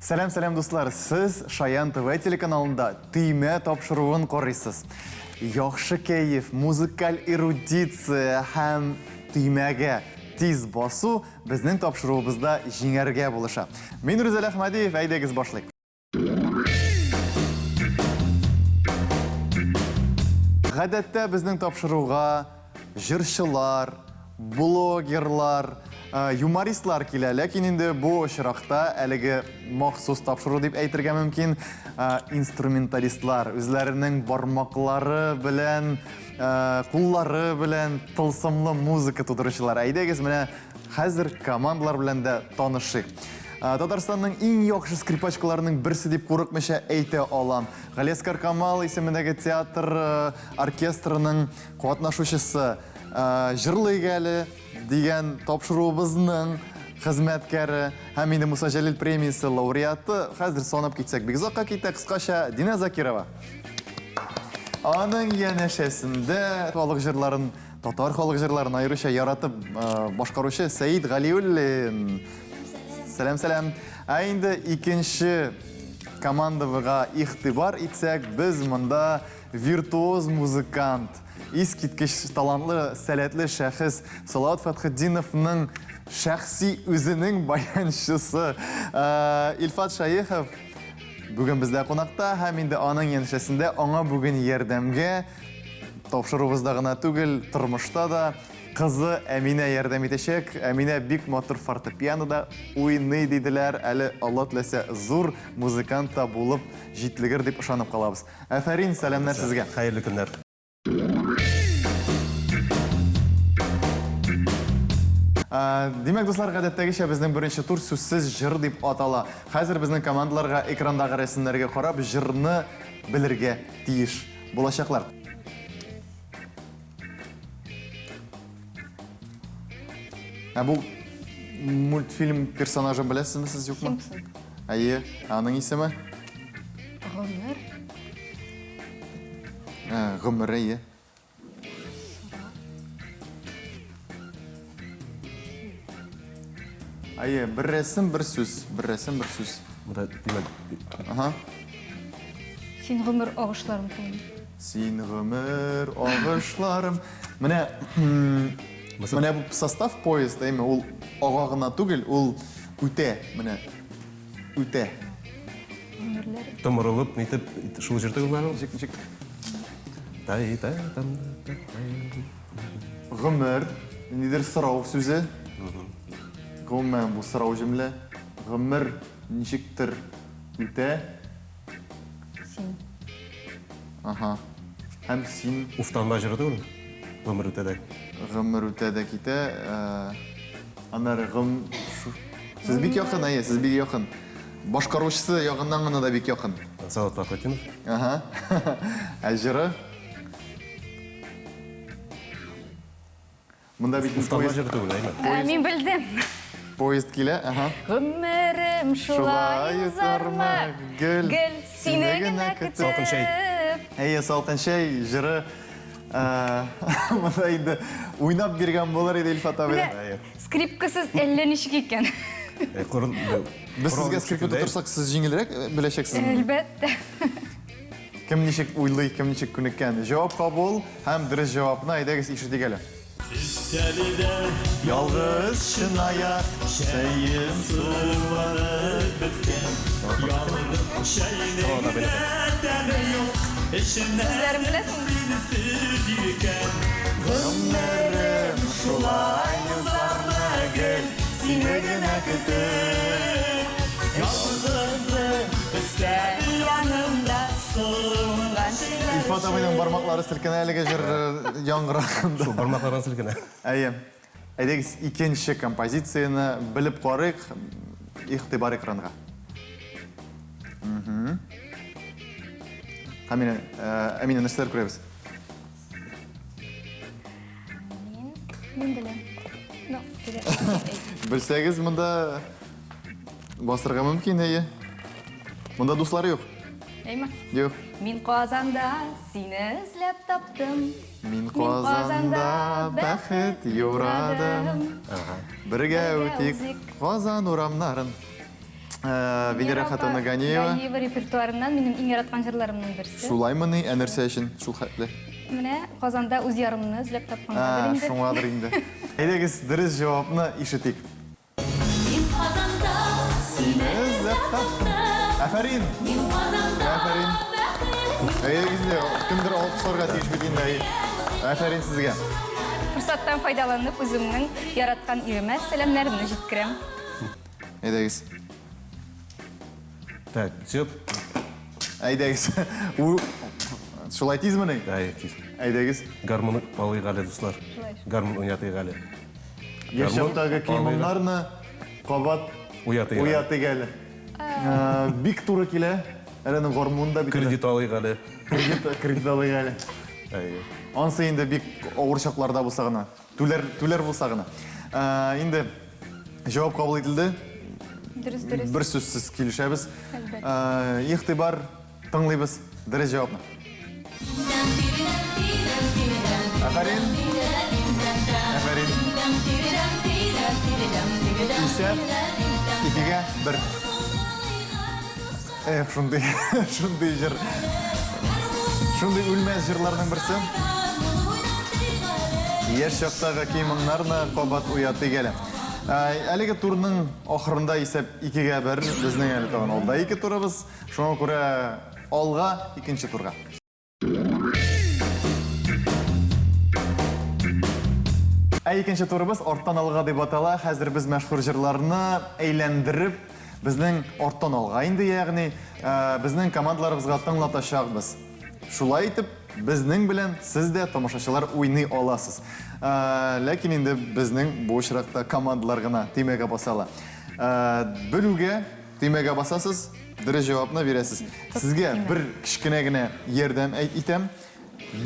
Сәлам, сәлам, дуслар! Сез Шаян ТВ телеканалында Төймә тапшыруын карыйсыз. Яхшы кәеф, музыкаль эрудиция һәм төймәгә тиз басу безнең тапшыруыбызда җиңәргә булыша. Мин Рүзәл Әхмәдиев, әйдәгез башлыйк. Гадәттә безнең тапшыруга җырчылар, блогерлар, э, юмористлар килә. Ләкин инде бу очракта әлеге махсус тапшыру дип әйтергә мөмкин, э, инструменталистлар үзләренең бармаклары белән, э, куллары белән тылсымлы музыка тудыручылар. Әйдәгез, менә хәзер командалар белән дә танышыйк. Татарстанның иң яхшы скрипачкаларының берсе дип курыкмыйча әйтә алам. Галиәскар Камал исемендәге театр оркестрының катнашучысы, Җырлыйк әле дигән тапшыруыбызның хезмәткәре һәм инде Муса Җәлил премиясе лауреаты. Хәзер санап китсәк, бик озакка китә. Кыскача, Динә Закирова. Аның янәшәсендә халык җырларын, татар халык җырларын аеруча яратып башкаручы Сәид Галиуллин. Сәлам, сәлам. Ә инде икенче командага игътибар итсәк, без монда виртуоз музыкант, искиткеч талантлы, сәләтле шәхес Салават Фәтхетдиновның шәхси үзенең баянчысы э, Илфат Шәехов бүген бездә кунакта һәм инде аның янәшәсендә аңа бүген ярдәмгә тапшыруыбызда гына түгел, тормышта да кызы Әминә ярдәм итәчәк. Әминә бик матур фортепианода уйный диделәр. Әле Алла теләсә зур музыкант та булып җитлегер дип ышанып калабыз. Афәрин, сәламнәр сезгә. Хәерле көннәр. Димәк, дуслар, гадәттәгечә безнең беренче тур сүзсез җыр дип атала. Хәзер безнең командаларга экрандагы рәсемнәргә карап җырны белергә тиеш булачаклар. Ә бу мультфильм персонажын беләсезме сез, юкмы? Симпсон. Әйе, аның исеме? Гомер. Ә, Гомер, әйе. Әйе, бер рәсем, бер сүз, бер рәсем, бер сүз. Монда димәк, Ага. Син гомер агышларым кебек. Син гомер агышларым. Менә менә бу состав поезд, әйме, ул ага гына түгел, ул үтә, менә үтә. Гомерләр. Томырылып, нитеп, шул җыр түгелме әле ул? Ничек, ничек? Тай, тай, там, тай, тай. Гомер, ниндидер сорау сүзе. Гомумән, бу сорау җөмлә. Гомер ничектер үтә. Син. Ага. Һәм син. Уфтанма җыры түгелме? Гомер үтә дә. Гомер үтә дә китә. Аннары гом... Сез бик якын, әйе, сез бик якын. Башкаручысы ягыннан гына да бик якын. Салават Фәхретдинов. Ага. Ә җыры? Монда бит Уфтанма поезд җыры түгел, әйме? Ә, мин белдем. Поезд килә, ага. Гомерем шулай узармы? Гел Гел сине генә көтеп. Салкын чәй. Әйе, салкын чәй җыры э, монда инде уйнап биргән булыр иде Илфат абый. Менә скрипкасыз әллә ничек икән. Э, корыл- Без корал сезгә юк скрипка шикелле. тотырсак, сез җиңелрәк э, беләчәксезме? Әлбәттә. Кем ничек уйлый, кем ничек күнеккән. Җавап кабул һәм дөрес җавапны әйдәгез ишетик әле. Өстәлдә Ялгыз чынаяк чәем суынып беткән. Ялгыз чәйнең дә тәме юк, эченә Сүзләрен беләсеңме? синсез иркәм. Гомерем шулай узармы гел, сине генә көтеп. Ялгызым өстәл янында суынган чәйләр Илфат абыйның бармаклары селкенә әлеге җыр яңгыраганда. Шул бармаклардан селкенә. Әйе. Әйдәгез, икенче композицияне белеп карыйк. Игътибар экранга. Әминә, Әминә, нәрсәләр күрәбез? Мин, мин беләм. Ну, Белсәгез, монда басырга мөмкин, әйе. Монда дуслар юк. Әйме? Юк. Мин Казанда сине эзләп таптым. Мин Казанда бәхет юрадым. Бергә үтик Казан урамнарын. Венера хатыны Ганиева. Ганиева репертуарыннан минем иң яраткан җырларымның берсе. Шулаймыни? Ә нәрсә өчен шул хәтле? Менә Казанда үз ярымны эзләп тапкангадыр инде. Шуңадыр инде. Әйдәгез, дөрес җавапны ишетик. Мин Казанда сине эзләп таптым. Афәрин! Мин Казанда Афәрин! Әйдәгез инде, кемдер алкышларга тиеш бит инде. Афәрин сезгә. Форсаттан файдаланып, үземнең яраткан иремә сәламнәремне җиткерәм. Әйдәгез. Так, все. Әйдәгез. Шулай тизмени? Әй, тиз. Әйдәгез. Гармун алыйк әле, дуслар. Гармун уйнатыйк әле. Яшь чактагы киемнәрне кабат уятыйк. Уятыйк әле. Бик туры килә. Әле аның гармуны да бит. Кредит алыйк әле. Кредит, кредит алыйк әле. Әйе. Ансы инде бик авыр чакларда булса гына. Түләр, түләр булса гына. Инде җавап кабул ителде. Дөрес, дөрес. Бер сүзсез килешәбез. Әлбәттә. Игътибар, тыңлыйбыз дөрес җавапны. Афәрин. Афәрин. Исәп икегә бер. Эх, шундый, шундый җыр. Шундый үлмәс җырларның берсе. Яшь чактагы киемыңнарны кабат уятыйк әле. Әлеге турның ахырында исәп икегә бер. Безнең әле тагын алда ике турыбыз. Шуңа күрә алга икенче турга. Ә икенче турыбыз арттан алга дип атала. Хәзер без мәшһүр җырларны әйләндереп, безнең арттан алга инде, ягъни безнең командаларыбызга тыңлатачакбыз. Шулай итеп, безнең белән сез дә тамашачылар уйный аласыз. Ләкин инде безнең бу очракта командалар гына төймәгә баса ала. Белүгә төймәгә басасыз, дөрес җавапны бирәсез. Сезгә бер кечкенә генә ярдәм итәм.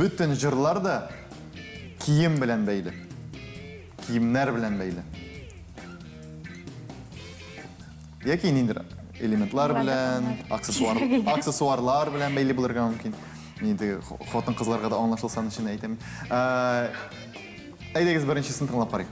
Бөтен җырлар да кием белән бәйле. Киемнәр белән бәйле. Яки ниндидер элементлар белән, аксессуар, аксессуарлар белән бәйле булырга мөмкин. Инде хатын-кызларга да аңлашылсын өчен әйтәм. Әйдәгез беренчесен тыңлап карыйк.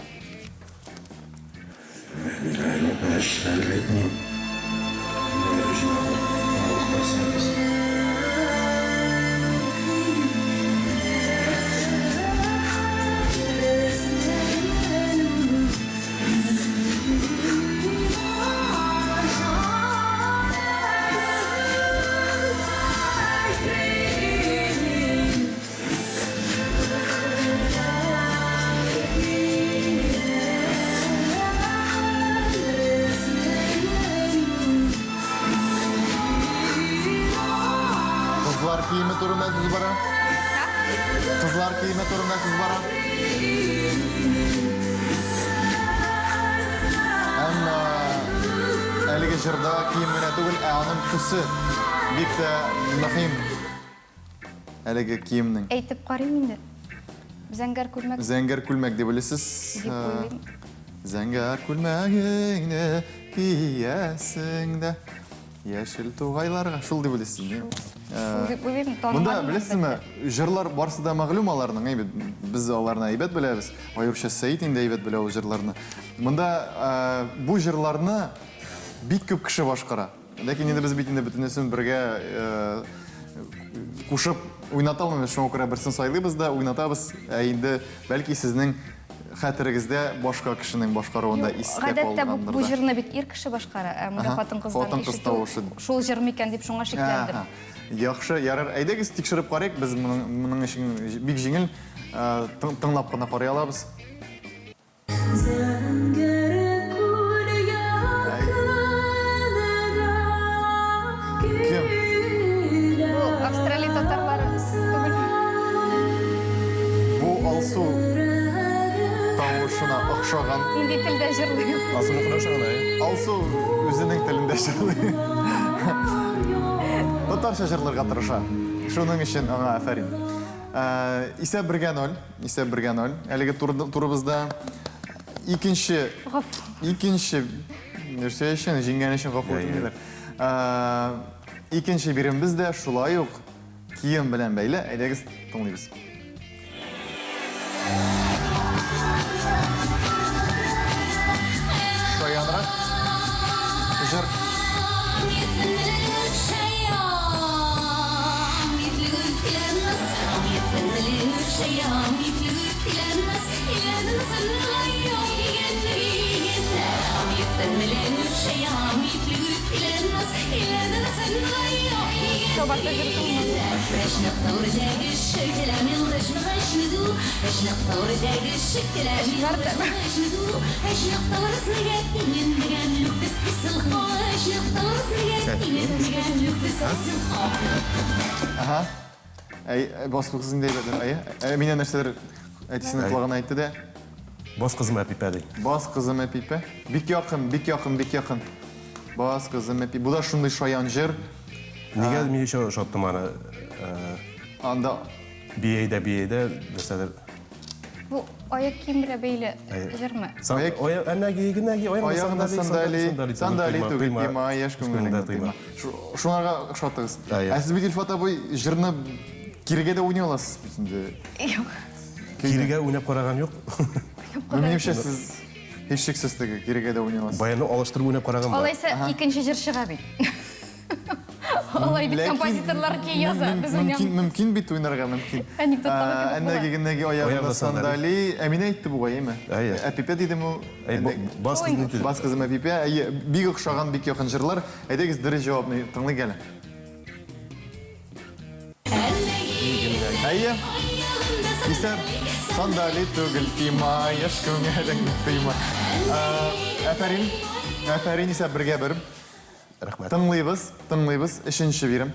Кызлар киеме турында сүз бара. Кызлар киеме турында сүз бара. Әмма әлеге җырда кием генә түгел, ә аның төсе бик тә мөһим. Әлеге киемнең. Әйтеп карыйм инде. Зәңгәр күлмәк. Зәңгәр күлмәк дип уйлыйсыз. Дип уйлыйм. Зәңгәр күлмәгеңне киясең дә яшел тугайларга. Шул дип уйлыйсыз, не? Шул дип уйлыйм. Монда беләсезме, җырлар барсы да мәгълүм аларның, әйбәт. Без аларны әйбәт беләбез. Аеруча Сәет инде әйбәт белә ул җырларны. Монда бу җырларны бик күп кеше башкара. Ләкин инде без бит инде бөтенесен бергә кушып уйната алмыйбыз. Шуңа күрә берсен сайлыйбыз да уйнатабыз. Ә инде бәлки сезнең хәтерегездә башка кешенең башкаруында истә калгандыр. Гадәттә бу җырны бит ир кеше башкара, ә монда хатын-кыздан ишетү шул җыр микән дип шуңа шикләндем. Яхшы, ярар. Әйдәгез тикшереп карыйк. Без моның өчен бик җиңел тыңлап кына карый алабыз. Кем? Бу Австралия татарлары түгел. Бу Алсу тавышына охшаган. Нинди телдә җырлый? Алсуныкына охшаган, әйе. Алсу үзенең телендә җырлый. Татарча җырларга тырыша. Шуның өчен аңа афәрин. Исәп бергә ноль. Исәп бергә ноль. Әлеге турыбызда икенче икенче нәрсә өчен җиңгән өчен гафу итмиләр. Икенче биремебез дә шулай ук кием белән бәйле. Әйдәгез тыңлыйбыз. Шаянрак җыр. Ага. Әй, бас кызың дип әйтә. Әйе. Ә, Минә нәрсәдер әтисенең колагына әйтте дә. Бас кызым Әпипә ди. Бас кызым Әпипә. Бик якын, бик якын, бик якын. Бас кызым Әпипә. Бу да шундый шаян җыр. Нигә мин еще ошаттым аны? Анда Биәйдә, биәйдә, нәрсәдер. Бу аяк кием белән бәйле җырмы? Әнәги, генәги, аягында сандали, сандали түгел, тыйма, яшь күңелеңне тыйма. Шуңарга ошаттыгыз. Ә сез бит Илфат абый җырны кирегә дә уйный аласыз бит инде. Юк. Кирегә уйнап караган юк. Минемчә сез һичшиксез теге кирегә дә уйный аласыз. Баянны алыштырып уйнап караган бар. Алайса икенче җыр чыга бит. Алай бит композиторлар көй яза, без уйнамыйбыз. Мөмкин бит уйнарга мөмкин. Анекдоттагы кебек була. Әнәге генәге аягында сандали. Әминә әйтте бугай, әйме? Әйе. Әпипә дидеме ул? Бас кызым әйтте. Бас кызым Әпипә. Әйе, бик охшаган, бик якын җырлар. Әйдәгез, дөрес җавапны тыңлыйк әле. Әйе. Исәп сандали түгел, тыйма, яшь күңелеңне тыйма. Афәрин. Афәрин, исәп бергә бер. Рәхмәт. Тыңлыйбыз, тыңлыйбыз. Өченче бирем.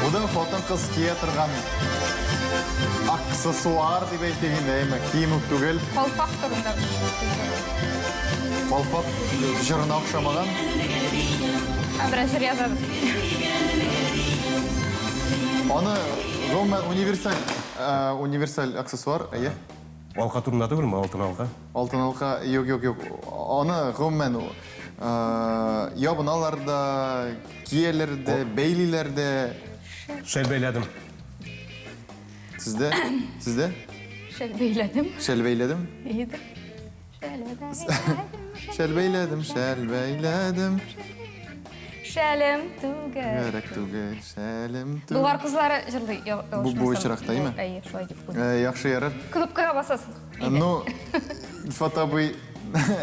Бу да хатын-кыз кия торган аксессуар дип әйтик инде, әйме, кием үк түгел. Калфак турында Калфак җырына охшамаган. Бераз җыр язабыз. Аны гомумән универсаль, универсаль аксессуар, әйе. Алка турында түгелме, алтын алка? Алтын алка, юк, юк, юк. Аны гомумән ябыналар да, кияләр дә, бәйлиләр дә. Шәл бәйләдем. Сездә? Сездә? Шәл бәйләдем. Шәл бәйләдем? Әйдер. Шәл бәйләдем. Шәл бәйләдем, шәл бәйләдем. Шәлем түгел. Кәрәк түгел, шәлем түгел. Болгар кызлары җырлый. Бу бу очракта, әйме? Әйе, шулай дип уйлыйм. Яхшы ярар. Кнопкага басасың. Ну, Илфат абый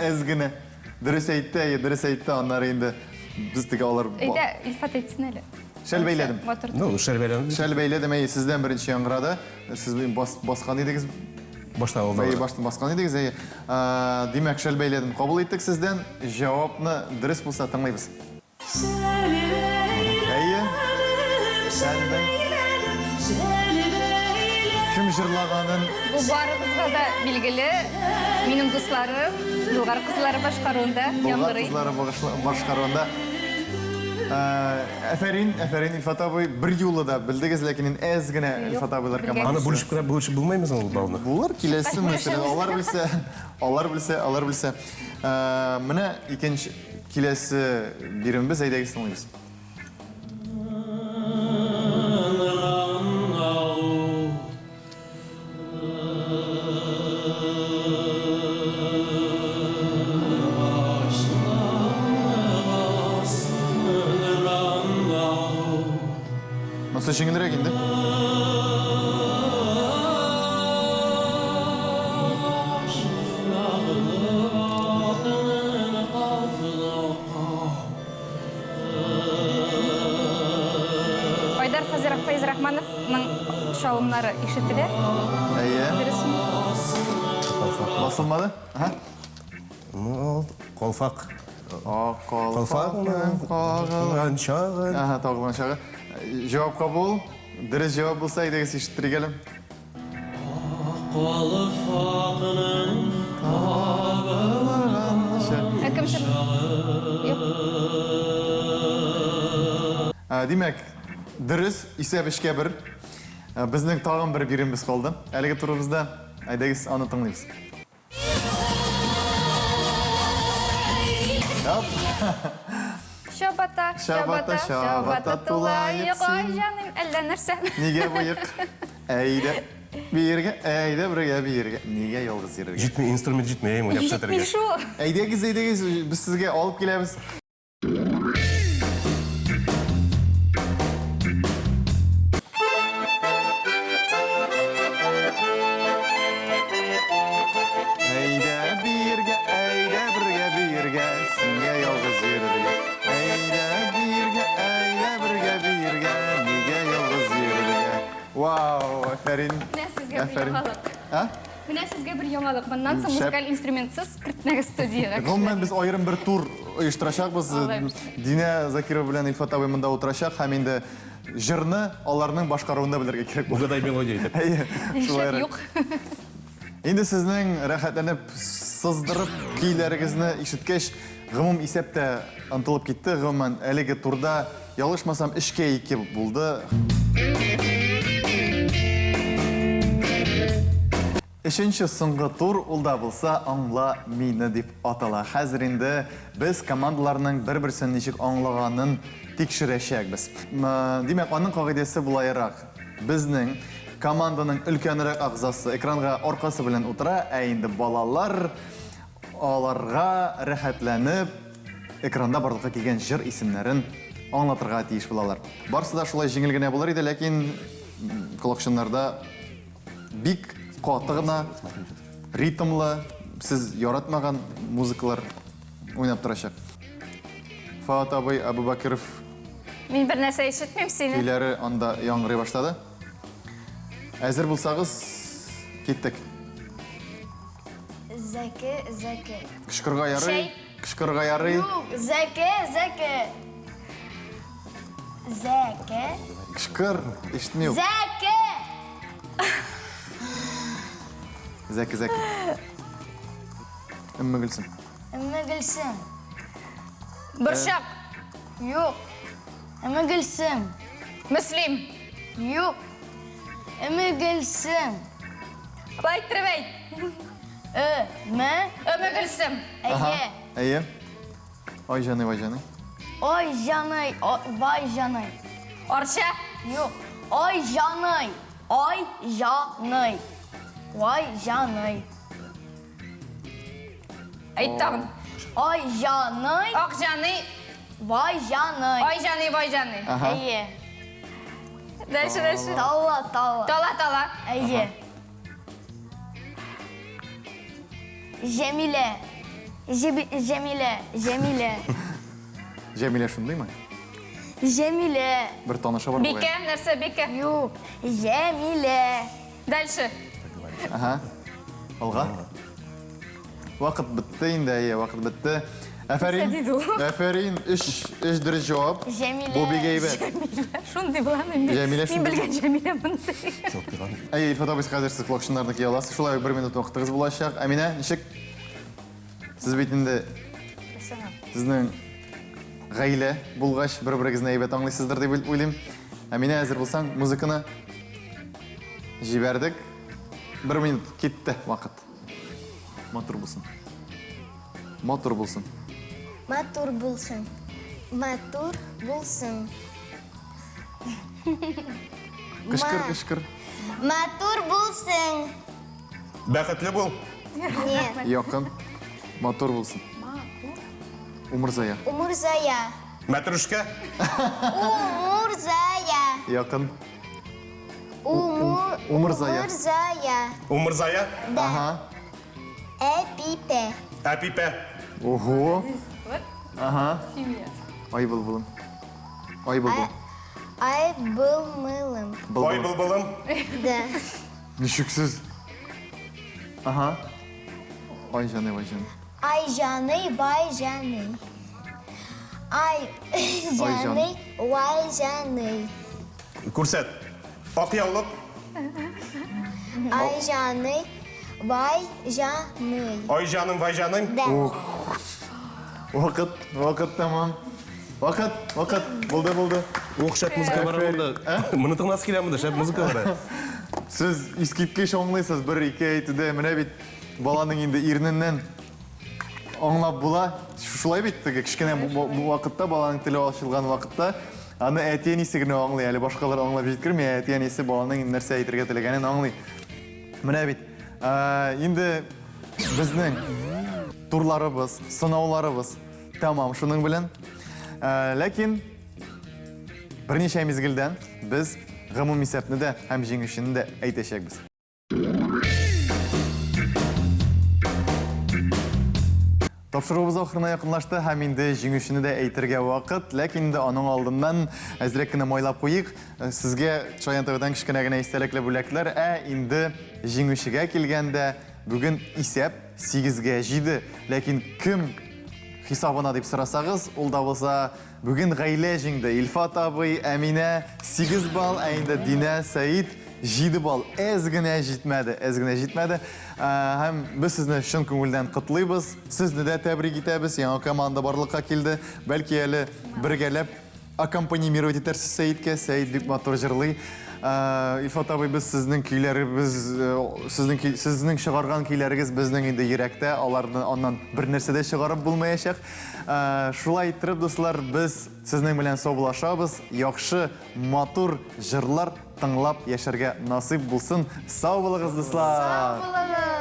әз генә дөрес әйтте, әйе, дөрес әйтте, аннары инде без теге алар... Әйдә, Илфат әйтсен әле. Шәл бәйләдем. Ну, шәл бәйләдем. Шәл бәйләдем, әйе, сездән беренче яңгырады. Сез бас, баскан идегез. Башта алды. Әйе, баштан баскан идегез, әйе. Димәк, шәл бәйләдем. Кабул иттек сездән. Җавапны дөрес булса тыңлыйбыз. Әйе. Шәл Кем җырлаганын Бу барыгызга да билгеле. Минем дусларым, Болгар кызлары башкаруында яңгырый. Болгар кызлары башкаруында. Әфәрин, әфәрин, Илфат абый, бер юлы да белдегез, ләкин инде әз генә Илфат абыйлар командасы. Аны бүлешеп кенә бүлешеп булмыймы соң ул балны? Булыр, киләсе мәсәлән, алар белсә, алар белсә, алар белсә. Менә икенче киләсе биремебез, әйдәгез тыңлыйбыз. Монысы җиңелрәк инде. Айдар Фәйзрахмановның чалымнары ишетелә. Әйе. Дөресме? Басылмады? Ага. Ну, калфак. Ак калфакның кагылган чагы. Ага, тагылган чагы. Җавап кабул. Дөрес җавап булса, әйдәгез ишеттерик әле. Ә кем чык? Юк. Ә, Димәк, дөрес, исәп өчкә бер. Ә, Безнең тагын бер биремебез калды. Әлеге турыбызда. Әйдәгез, аны тыңлыйбыз. Чабата, Чабата, чабата тулаек Ай, син. җаным, әллә нәрсә. Нигә боек? Әйдә, биергә, әйдә бергә биергә. Нигә ялгыз йөрергә? Җитми, инструмент җитми, әйме, уйнап Җитми сәтергә. шул. Әйдәгез, әйдәгез, без сезгә алып киләбез. Әйдә биергә, әйдә бергә биергә, сиңа ялгыз йөрергә. Әйдә биергә, әйдә бергә биергә, нигә ялгыз йөрергә? Вау, афәрин. Менә сезгә бер Афәрин. яңалык. А? Менә сезгә бер яңалык. Моннан соң Шәп. музыкаль инструментсыз кертмәгез студиягә. Гомумән без аерым бер тур оештырачакбыз. Алай. Динә Закирова белән Илфат абый монда утырачак һәм инде җырны аларның башкаруында белергә кирәк булыр. Угадай мелодия итеп. Әйе, Шәп шулайрак. юк. Инде сезнең рәхәтләнеп сыздырып көйләрегезне ишеткәч, гомум исәп тә ынтылып китте. Гомумән, әлеге турда ялгышмасам, өчкә ике булды. Өченче соңгы тур ул да булса Аңла мине дип атала. Хәзер инде без командаларның бер-берсен ничек аңлаганын тикшерәчәкбез. Димәк, аның кагыйдәсе болайрак. Безнең команданың өлкәнрәк әгъзасы экранга аркасы белән утыра, ә инде балалар аларга рәхәтләнеп экранда барлыкка килгән җыр исемнәрен аңлатырга тиеш булалар. Барысы да шулай җиңел генә булыр иде, ләкин колакчыннарда бик каты гына ритмлы, сез яратмаган музыкалар уйнап торачак. Фаат абый Абубакиров Мин бер нәрсә ишетмим сине. Көйләре анда яңгырый башлады. Әзер булсагыз, киттек. Зәке, зәке. Кычкырга ярый. Чәй. Кычкырга ярый. Юк, зәке, зәке. Зәке. Кычкыр, ишетми ул. Зәке! Зәке, зәке. Өмме Гөлсем. Өмме Гөлсем. Борчак. Юк. Өмме Гөлсем. Мөслим. Юк. Өмме Гөлсем. Алай иттереп әйт. Ö, М. Өмме Гөлсем. Әйе. Әйе. Ай җаный, вай җаный. Ой җаный, вай җаный. Арча. Юк. Ой җаный, ой җаный. Вай җаный. Әйт тагын. Ой җаный, Ак җаный, вай җаный. ай җаный, вай җаный. Әйе. Дальше, дальше. Тала, тала. Тала, тала. Әйе. Җәмилә. Җәмилә, Җәмилә. Җәмилә шундыймы? Җәмилә. Бер танышы бар бугай. Бикә, нәрсә бикә? Юк. Җәмилә. Дальше. Ага. Алга. Вакыт бетте инде, әйе, вакыт бетте. Афәрин. Нәрсә диде ул? Афәрин, өч, өч дөрес җавап. Җәмилә. Бу бик әйбәт. Җәмилә шундый буламы инде? Җәмилә Мин шундый. белгән Җәмилә мондый. Әйе, Илфат абый, хәзер сез колакчыннарны кия аласыз. Шулай ук бер минут вакытыгыз булачак. Әминә, ничек? Сез бит инде сезнең гаилә булгач, бер-берегезне әйбәт аңлыйсыздыр дип уйлыйм. Әминә, әзер булсаң, музыканы җибәрдек. Бер минут китте вакыт. Матур булсын. Матур булсын. Матур булсын. Матур булсын. Кычкыр, кычкыр. Матур булсын. Бәхетле бул. Нет. Якын. Матур булсын. Умырзая. Умырзая. Мәтрүшкә. Умырзая. Якын. Уму Умырзая. Умырзая. Умырзая. Да. Ага. Әпипә. Әпипә. Ого. Ага. Ай былбылым. Ай былбыл. Ай былмылым. Ай былбылым. Да. Ничексез. Ага. Ай җаный, вай җаный. Ай җаный, вай җаный. Ай җаный. җаный, вай җаный. Күрсәт. Ак яулык. Ай җаный, вай җаный. Ай җаным, вай җаным. Да. Вакыт, вакыт тәмам. Вакыт, вакыт, булды, булды. Ух, шәп музыка бара монда. Моны тыңласы килә монда, шәп музыка бара. Сез искиткеч аңлыйсыз, бер, ике әйтүдә, менә бит баланың инде ирненнән аңлап була. Шулай бит, теге кечкенә бу вакытта, баланың теле ачылган вакытта, аны әти-әнисе генә аңлый, әле башкалар аңлап җиткерми, ә әти-әнисе баланың нәрсә әйтергә теләгәнен аңлый. Менә бит, инде безнең турларыбыз, сынауларыбыз тәмам шуның белән. Ләкин берничә мизгелдән без гомум исәпне дә һәм җиңүчене дә әйтәчәкбез. Тапшыруыбыз ахырына якынлашты һәм инде җиңүчене дә әйтергә вакыт. Ләкин инде аның алдыннан әзрәк кенә майлап куйык. Сезгә Чаян ТВдан кечкенә генә истәлекле бүләкләр. Ә инде җиңүчегә килгәндә, бүген исәп 8-гә 7. Ләкин кем хисабына дип сорасагыз, ул да булса бүген гаилә җиңде. Илфат абый, Әминә 8 балл, ә инде Динә, Сәид 7 балл. Әз генә җитмәде, әз генә җитмәде. Һәм без сезне чын күңелдән котлыйбыз. Сезне дә тәбрик итәбез. Яңа команда барлыкка килде. Бәлки әле бергәләп аккомпанимировать итәрсез Сәидкә. Сәид бик матур җырлый. Илфат абый, без сезнең көйләребез, сезнең сезнең чыгарган көйләрегез безнең инде йөрәктә, аларны аннан бер нәрсә дә чыгарып булмаячак. Шулай иттереп, дуслар, без сезнең белән саубуллашабыз. Яхшы, матур җырлар тыңлап яшәргә насыйп булсын. Сау булыгыз, дуслар! Сау булыгыз!